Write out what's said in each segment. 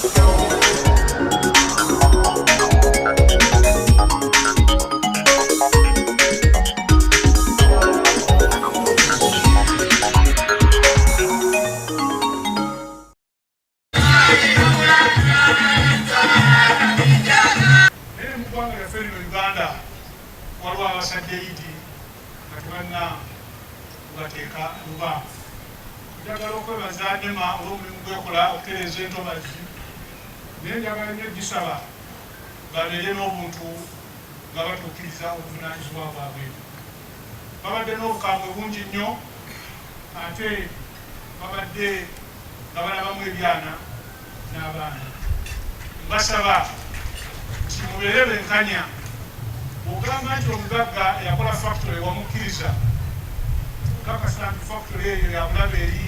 Naye mu ggwanga lyaffe lino Uganda waliwo abasajja Idi nga tebanna kubateeka luba. Njagala okwebaza NEMA olw'omulimu gwekola okutereeza entobazi, naye njagala nnyo gisaba babeere n'obuntu nga batuukiriza obuvunaanyizibwa bwabwe. Babadde n'obukambwe bungi nnyo ate babadde nga balabamu ebyana n'abaana. Mbasaba nti mubeere benkanya. Bw'ogamba nti omugagga eyakola factory wamukkiriza, kakasa nti factory eyo ya bulabe eri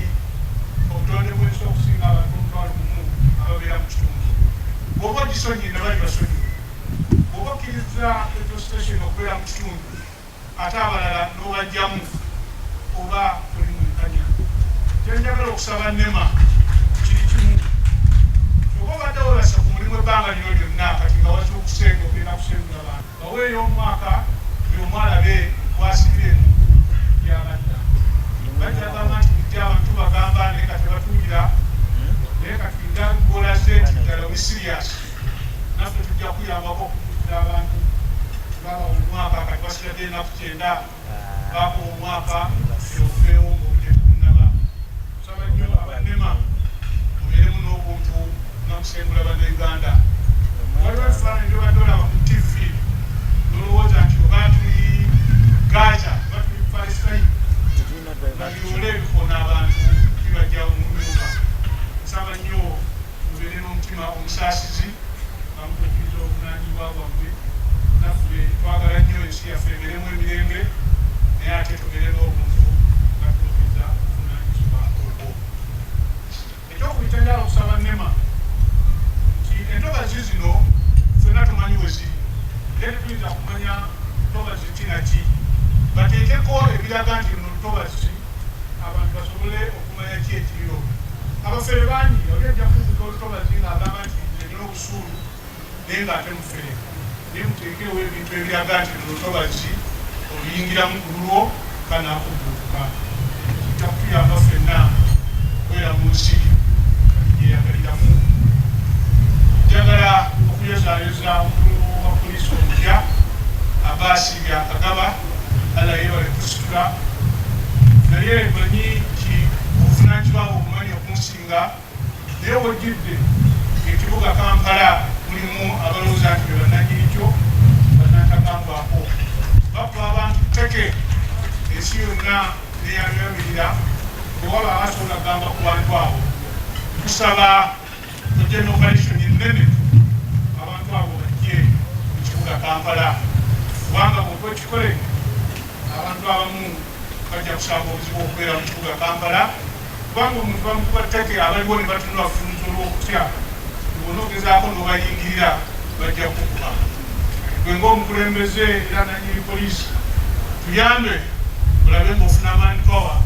obutonde bw'ensi okusinga abantu 10,000 ababeera mu kitundu. Bw'oba ogisonyiye nabali basonyiwe. Bw'oba okkirizza petrol station okubeera mu kitundu ate abalala n'obaggyamu, oba toli mwenkanya. Kye njagala okusaba NEMA kiri kimu, oba obadde weebase ku mulimu ebbanga lino lyonna, kati nga wazuukuse ng'ogenda kusengula bantu, baweeyo omwaka buli omu alabe w'asibira emigugu gy'abadda. Bajja gamba nti bulijjo abantu tubagamba naye nga tebatuwulira, naye kati nga gw'olaze nti ddala oli serious, naffe tujja kuyambako okujjukira abantu babawa omwaka, kati basigadde ennaku 90, bakuwa omwaka oveewo ng'obudde tebunnaba. Nsaba nnyo aba NEMA mubeeremu n'obuntu nga musengula Bannayuganda. Waliwo ebifaananyi by'obadde olaba ku ttivi n'olowooza nti oba tuli Gaza oba tuli Palestine, nga biroole ebikoona abantu bibajja mu nnyumba. Nsaba nnyo mubeere n'omutima omusaasizi nga mutuukiriza obuvunaanyizibwa bwammwe. Naffe twagala nnyo ensi yaffe ebeeremu emirembe, naye ate tubeere n'obuntu nga tutuukiriza obuvunaanyizibwa obwo. Ekyokubiri kye njagala okusaba NEMA nti entobazi zino ffenna tumanyi we ziri, naye tetuyinza kumanya ntobazi ki na ki. Bateekeko ebiraga nti luno lutobazi abantu basobole okumanya ki ekiriyo. Abafere bangi, oli ajja kukuvuga olutobazi ng'agamba nti nze nina obusuulu naye ng'ate mufere. Naye muteekeewo ebintu ebiraga nti luno lutobazi, oluyingiramu ku lulwo kanaakubbulukuka. Kijja kutuyamba ffenna okubeera mu nsi nga tugyeyagaliramu. Njagala okuyozaayoza omukulu wa poliisi omupya Abaasi Byakagaba, Allah yeebale kusitula, naye manyi nti obuvunaanyizibwa bwo obumanyi okunsinga, naye w'ojjidde ng'ekibuga Kampala mulimu abalowooza nti be bannannyini kyo bannantakangwako, bakuba abantu tteke ensi yonna n'eyamyamirira bwe waba abasobola kugamba ku bantu abo. Tusaba ojje n'operation ennene abantu abo bajje mu kibuga Kampala, kubanga bw'oba okikole abantu abamu bajja kusanga obuzibu okubeera mu kibuga Kampala, kubanga omuntu bamukuba ttake abaliwo ne batunula funza olw'okutya. Bw'ona ogezaako n'obayingirira bajja kukuba. Gwe ng'omukulembeze era nannyini poliisi, tuyambe olabe ng'ofuna manpower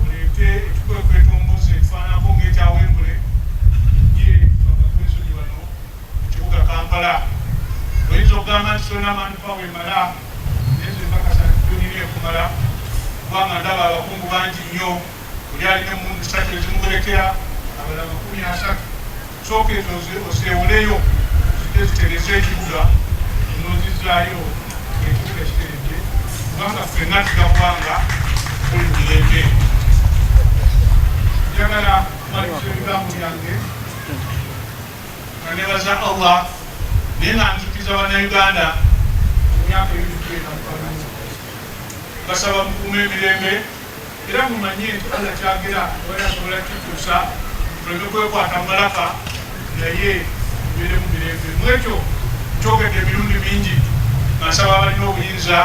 oleete ekikwekweto mbuzi ekifaananako ng'ekya Wembley ye bakakwensonyi bano mu kibuga Kampala. Oyinza okugamba nti tolina manpower emala, naye nze nkakasa nti gy'olina ekumala, kubanga ndaba abakungu bangi nnyo, oli alina emmundu ssatu ezimuwerekera, abalala 30. Sooka ezo ozeewoleyo zijje zitereeze ekibuga, n'ozizzaayo ng'ekibuga kiteredde, kubanga ffenna tujja kubanga tuli mirembe. Njagala kumaliriza ebigambo byange nga nebaza Allah, naye nga nzukiza Bannayuganda mu myaka ebiri tugenda mu kalulu. Mbasaba mukuume emirembe era mumanye nti Allah kyagera tewali asobola kituusa, tuleme kwekwata mu malaka, naye tubeere mu mirembe. Mu ekyo nkyogedde emirundi mingi nga nsaba abalina obuyinza,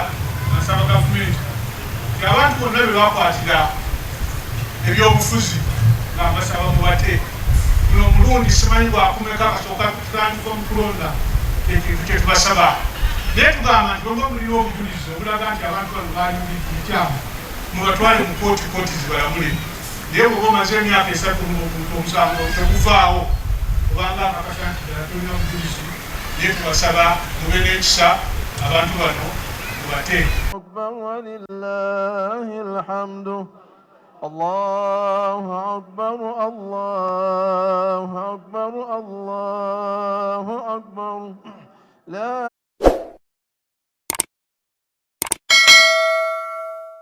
nga nsaba gavumenti nti abantu bonna be bakwatira ebyobufuzi nga mbasaba mubate. Guno omulundi simanyi gwakumeka kasooka tutandika mu kulonda, ekintu kye tubasaba. Naye tugamba nti bwemuba mulina obujulizi obulaga nti abantu bano baali mu bintu bikyamu, mubatwale mu kooti, kooti zibalamule. Naye bw'oba omaze emyaka 3 ng'omuntu omusango teguvaawo, obanga Nkakasa nti ddala tulina obujulizi, naye tubasaba mube n'ekisa, abantu bano mubate. أكبر ولله الحمد. الله أكبر، الله أكبر، الله أكبر، لا